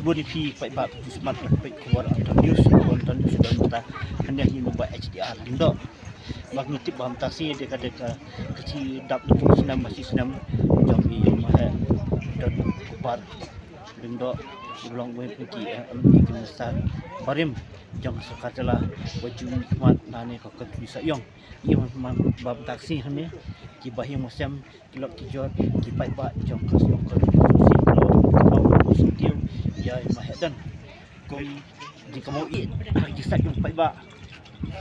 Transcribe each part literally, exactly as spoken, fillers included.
Bun ïa phi paidbah phi smat peit khubor Anton News, khubor Anton News don mynta hangne ha Mumbai H D R. Hyndoh ba ngi tip ba mynta sngi dei ka, dei ka, ka shi dap lynti snem, ba shi snem jong i Maheh Donbor Lyngdoh, i ba long uwei na ki, eh, M P, ki minister barim jong ka sorkar jylla, ba ju mihkhmat na kane ka constituency Sohiong. Ïa man, man ba mynta sngi hangne ki bahaïing bahasem, ki lok ki jor, ki paidbah jong ka shnong ka, ki lok ki syntiew ïa i Maheh Don. Kum jingkynmaw ïa ki sait jong paidbah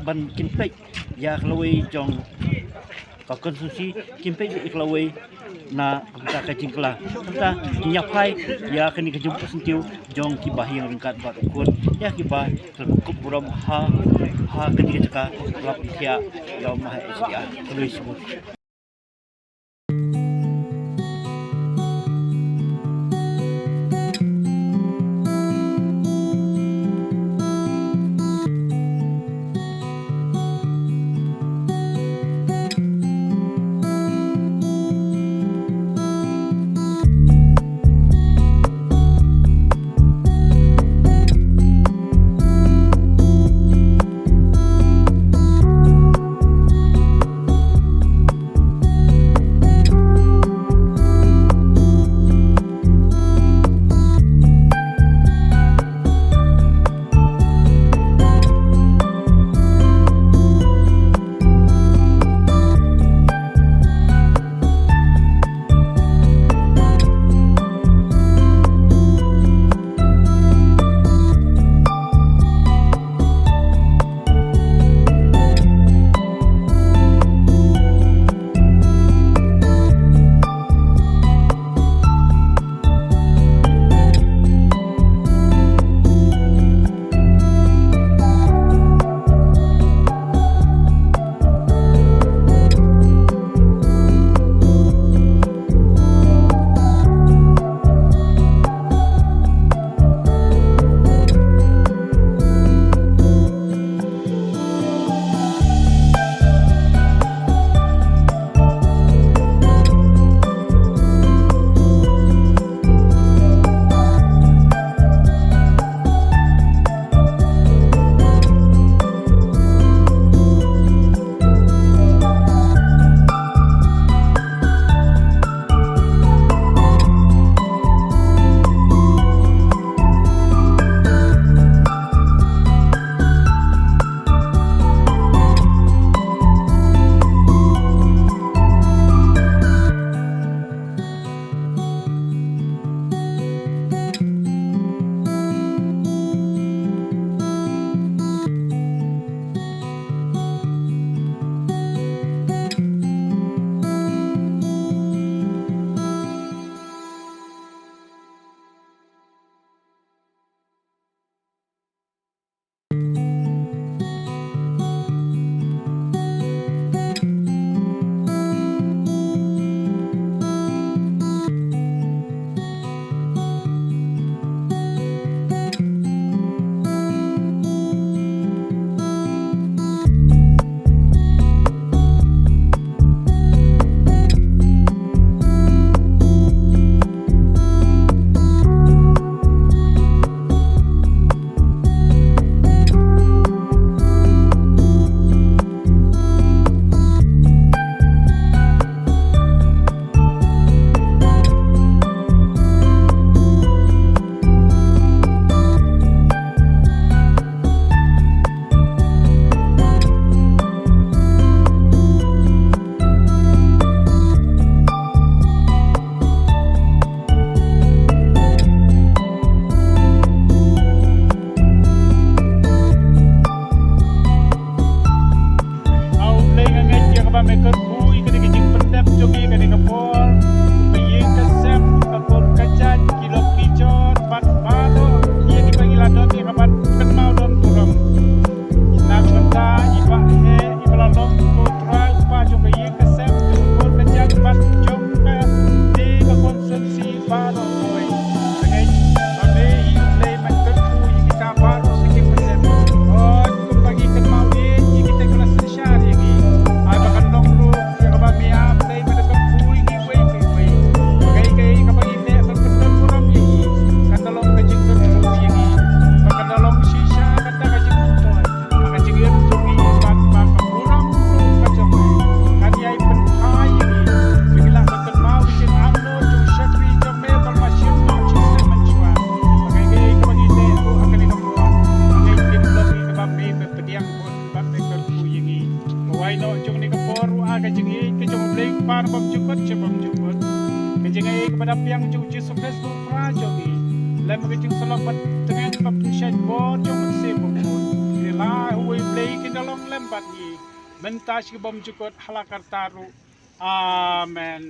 ban kin peit ïa ka lawei jong ka constituency, kin peit ïa ka lawei na ka bynta ka jingkylla. Bynta kin ïa phai ïa kane ka jingpynsyntiew jong ki bahaïing ryngkat bad u khun ïa kiba la kup burom ha, ha kane ka jaka ba la pynthiah da u Maheh H D R. Ka lawei shibun. Ïa bun bad me kyrkhu ïa ngi. Ba wai noh jong kane ka por ruh ha ka jingïeit ka jong U Blei Kpa Bymjukut sha bymjukut. Ka jingïeit kaba da pdiang jong U Jisu Khrist U Trai jong ngi, lem ka jingsyllok bad tngen bad pynshait bor jong U Mynsiem Bakhuid. Ki la uwei U Blei kin da long lem bad ngi mynta sha bymjukut ha la karta ruh. Amen.